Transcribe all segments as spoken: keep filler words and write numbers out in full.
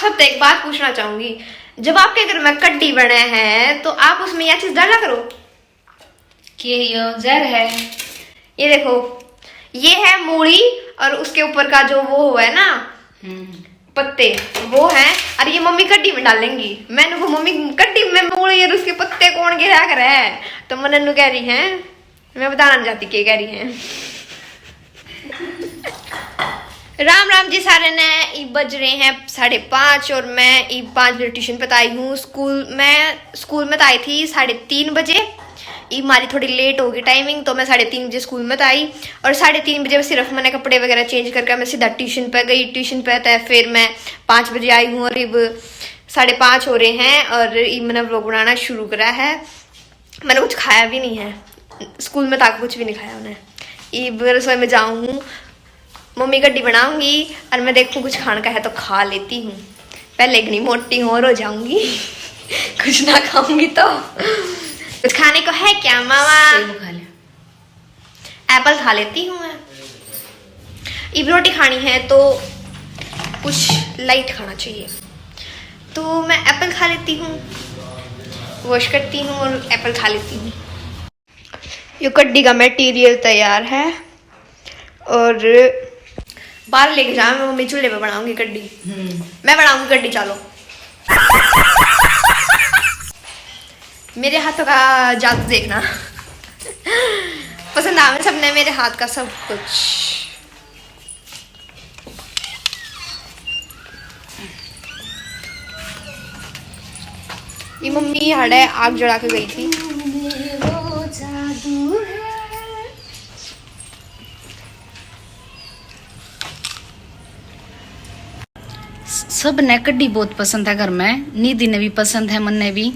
सबसे एक बात पूछना चाहूंगी, जब आपके घर में कड्डी बने हैं तो आप उसमें यह चीज डाला करो? के यो जहर है? ये देखो, ये है मूली और उसके ऊपर का जो वो हुआ है ना, हम्म। पत्ते, वो है। और ये मम्मी कड्डी में डालेंगी। मैंने को, मम्मी, कड्डी में मूली और उसके पत्ते कौन गिरा करे है? तो मन्नू कह रही है, मैं बताना नहीं चाहती के कह रही है। राम राम जी सारे ने। ई बज रहे हैं साढ़े पाँच और मैं ई पाँच बजे ट्यूशन पे तो आई हूँ। स्कूल में, स्कूल में तो आई थी साढ़े तीन बजे। ई हमारी थोड़ी लेट होगी टाइमिंग, तो मैं साढ़े तीन बजे स्कूल में तो आई और साढ़े तीन बजे सिर्फ मैंने कपड़े वगैरह चेंज करके मैं सीधा ट्यूशन पे गई। ट्यूशन पे तो फिर मैं पाँच बजे आई हूँ और इब साढ़े पाँच हो रहे हैं और इब मैंने व्लॉग बनाना शुरू करा है। मैंने कुछ खाया भी नहीं है, स्कूल में ताकि कुछ भी नहीं खाया उन्हें। इब रसोई में जाऊँ हूँ, मम्मी कड्डी बनाऊंगी और मैं देखूँ कुछ खाने का है तो खा लेती हूँ। पहले इतनी मोटी हूँ और हो जाऊंगी। कुछ ना खाऊंगी तो। कुछ खाने को है क्या मामा? सेब खा ले। एप्पल खा लेती हूँ मैं। इब रोटी खानी है तो कुछ लाइट खाना चाहिए, तो मैं एप्पल खा लेती हूँ, वॉश करती हूँ और एप्पल खा लेती हूँ। ये कड्डी का मटेरियल तैयार है और बाहर लेके जाऊँ मैं, मम्मी चूल्हे पे बनाऊंगी कड्डी। हम्म। मैं बनाऊंगी कड्डी, चलो। मेरे हाथों का जादू देखना। पसंद आवे सबने मेरे हाथ का सब कुछ। ये मम्मी हाड़े आग जला के गई थी। सब ने कड्डी बहुत पसंद है घर में, निधि ने भी पसंद है, मन्ने भी।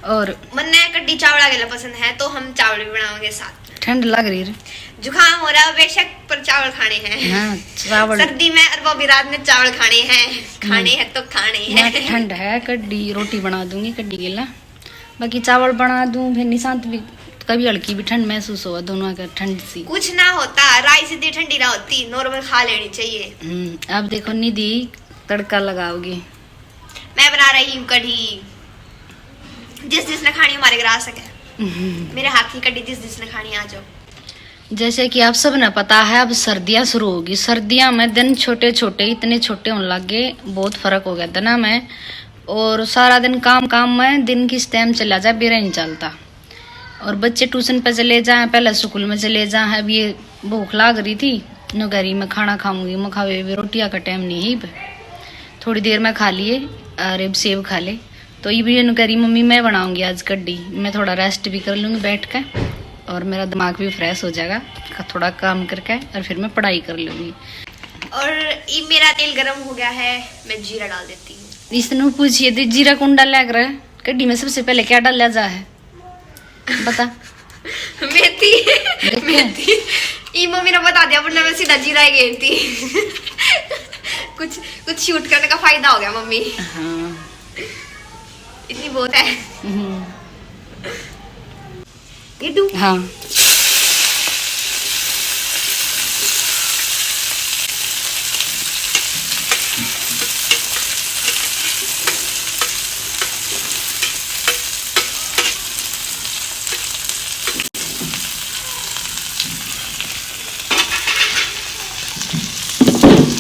और मन्ने कड्डी चावल गेला पसंद है, तो हम चावल भी बनावांगे साथ में। ठंड लग रही है। जुकाम हो रहा है बेशक, पर चावल खाने हैं। हाँ, चावल। सर्दी में और वो भी रात में चावल खाने हैं। खाने हम्म। हैं तो खाने हैं। ठंड है, कड्डी रोटी बना दूंगी कड्डी गेला। बाकी चावल बना दूं, फिर निशांत भी कभी हल्की भी ठंड महसूस हुआ, दोनों का ठंड सी। कुछ ना होता, राई सीधी ठंडी ना होती, नॉर्मल खा लेनी चाहिए। हम्म, अब देखो निधि तड़का लगाओगी। मैं बना रही हूँ कढ़ी, जिस जिसने खानी हमारे घर आ सके। हम्म। मेरे हाथ की कढ़ी जिस जिसने खानी आ जाओ। जैसे कि आप सब ने पता है, अब सर्दियाँ शुरू होगी। सर्दियाँ में दिन छोटे छोटे, इतने छोटे होने लग गए, बहुत फर्क हो गया दिना में। और सारा दिन काम काम में दिन किस टाइम चला जाए, बेरा नहीं चलता। और बच्चे ट्यूशन पे चले जाए, पहले स्कूल में चले जाए। अब ये भूख लाग रही थी, नो कह रही मैं खाना खाऊंगी। मैं खावे भी रोटियां का टाइम नहीं है, थोड़ी देर में खा लिए। और अब सेब खा ले। तो ये भी नो कह रही मम्मी मैं बनाऊंगी आज कड्डी, मैं थोड़ा रेस्ट भी कर लूंगी बैठ के और मेरा दिमाग भी फ्रेश हो जाएगा, थोड़ा काम करके और फिर मैं पढ़ाई कर लूंगी। और ये मेरा तेल गर्म हो गया है, मैं जीरा डाल देती हूँ। इसने पूछिए तो जीरा कौन डाला कर, कड्डी में सबसे पहले क्या डाला जा है, बता। मेथी। देखो। मेथी। ई मम्मी ने बता दिया, वरना मैं सीधा जीरा ही गेरती। कुछ, कुछ शूट करने का फायदा हो गया मम्मी। हाँ। इतनी बहुत है। हम्म। ये दूँ? हाँ।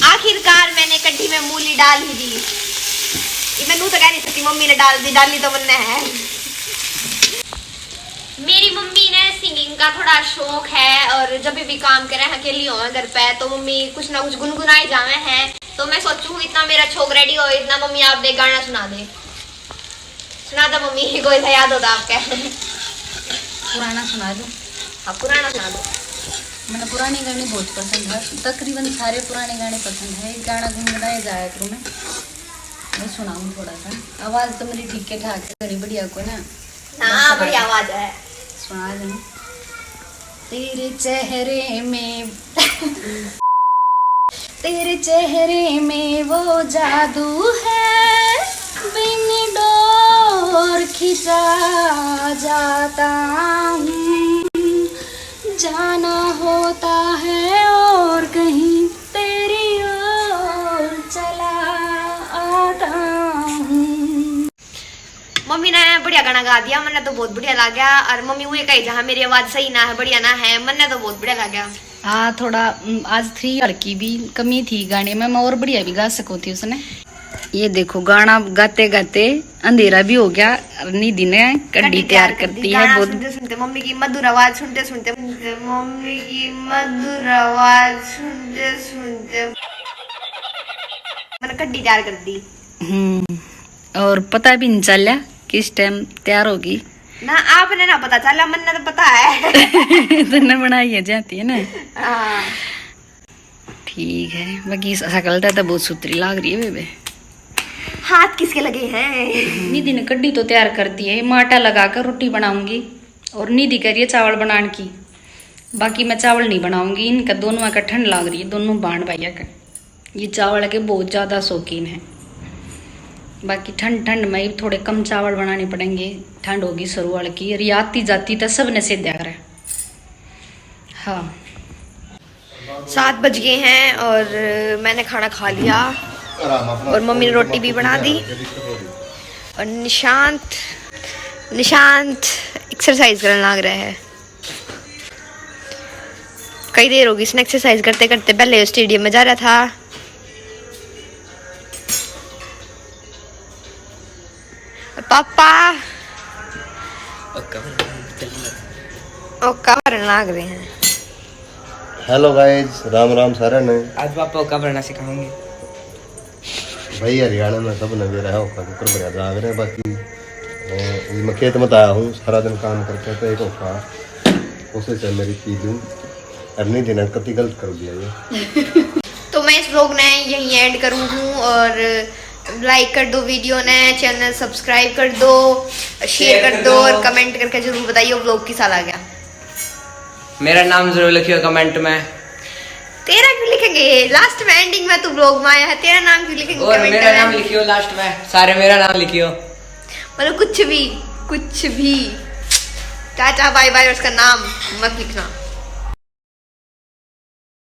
आखिरकार मैंने कड्डी में मूली डाल ही दी। ये मैं नू तो कह नहीं सकती, मम्मी ने डाल दी, डाली तो मन्ने है। मेरी मम्मी ने सिंगिंग का थोड़ा शौक है और जब भी काम करे, अकेली हो घर पे, तो मम्मी कुछ ना कुछ गुनगुनाए जावे हैं। तो मैं सोचूं इतना मेरा शौक रेडी हो, इतना मम्मी आप दे गाना सुना दे। सुना दो मम्मी, कोई सा याद होता आपके? पुराना सुना दो। हाँ, पुराना सुना दो। मैंने पुराने गाने बहुत पसंद है, तकरीबन सारे पुराने गाने पसंद है। एक गाना गुनगुनाए जाया करूँ मैं, मैं सुनाऊँ थोड़ा सा। आवाज़ तो मेरी ठीक है ठाक है, घणी बढ़िया को ना। हाँ, बस बढ़िया आवाज़ है। सुना देना। तेरे चेहरे में तेरे चेहरे में वो जादू है, बिन डोर खिंचा जाता हूँ। जाना होता है और कहीं तेरी ओर चला मम्मी ने बढ़िया गाना गा दिया, मन्ने तो बहुत बढ़िया लाग्या। और मम्मी वो कही, जहाँ मेरी आवाज सही ना है, बढ़िया ना है, मन्ने तो बहुत बढ़िया लाग्या। हाँ, थोड़ा, उम, आज थ्री आर की भी कमी थी गाने में, मैं और बढ़िया भी गा सकूं थी उसने। ये देखो, गाना गाते गाते अंधेरा भी हो गया और निधि ने कड्डी तैयार कर दी है। बहुत सुनते सुनते मम्मी की मधुर आवाज सुनते सुनते, मम्मी की मधुर आवाज सुनते सुनते मैंने कड्डी तैयार कर दी। हम्म। और पता भी नहीं चलिया किस टाइम तैयार होगी। ना, आपने ना पता चला, मन्ने तो पता है। तन्ने बनाई है जाती है ना। हाँ। ठीक है, बाकी शकल तो बहुत सुथरी लाग रही है बेबे। हाथ किसके लगे हैं? निधि ने कड्डी तो तैयार कर दी है, मैं आटा लगा कर रोटी बनाऊंगी और निधि कह रही है चावल बनाने की। बाकी मैं चावल नहीं बनाऊंगी, इनका दोनों का ठंड लाग रही है, दोनों बाण भाइया का। ये चावल के बहुत ज़्यादा शौकीन है। बाकी ठंड ठंड में ही थोड़े कम चावल बनाने पड़ेंगे, ठंड होगी शुरू वाल की। और ये आती जाती तो सब ने सेद्या करे। हाँ, सात बज गए हैं और मैंने खाना खा लिया और मम्मी ने रोटी भी बना दी। और निशांत, निशांत एक्सरसाइज करने लग रहा है। कई देर होगी इसने एक्सरसाइज करते करते, पहले स्टेडियम में जा रहा था। पापा ओका भरन लाग रहे हैं। हेलो गाइस, राम राम सारे ने। आज पापा ओका भरना सिखाएंगे। भाई, हरियाणा में सब ने बेरा है, ओका कुकर भरया जाग रहे हैं। बाकी, अ, मैं खेत में तो आया हूँ, सारा दिन काम करके तो एक ओका कोशिश है मेरी पी लूँ। अब नहीं देना, कति गलत कर दिया ये। तो मैं इस व्लॉग ने यहीं एंड करूँ हूँ और लाइक कर दो वीडियो ने, चैनल सब्सक्राइब कर दो, शेयर कर दो और कमेंट करके जरूर बताइए व्लॉग किसा लगा। मेरा नाम जरूर लिखियो कमेंट में। तेरा क्यों लिखेंगे? लास्ट में, एंडिंग में तू व्लॉग में आया है, तेरा नाम क्यों लिखेंगे और कमेंट मेरा में? नाम लिखियो लास्ट में, सारे मेरा नाम लिखियो। मतलब कुछ भी, कुछ भी। टाटा बाय बाय, उसका नाम मत लिखना।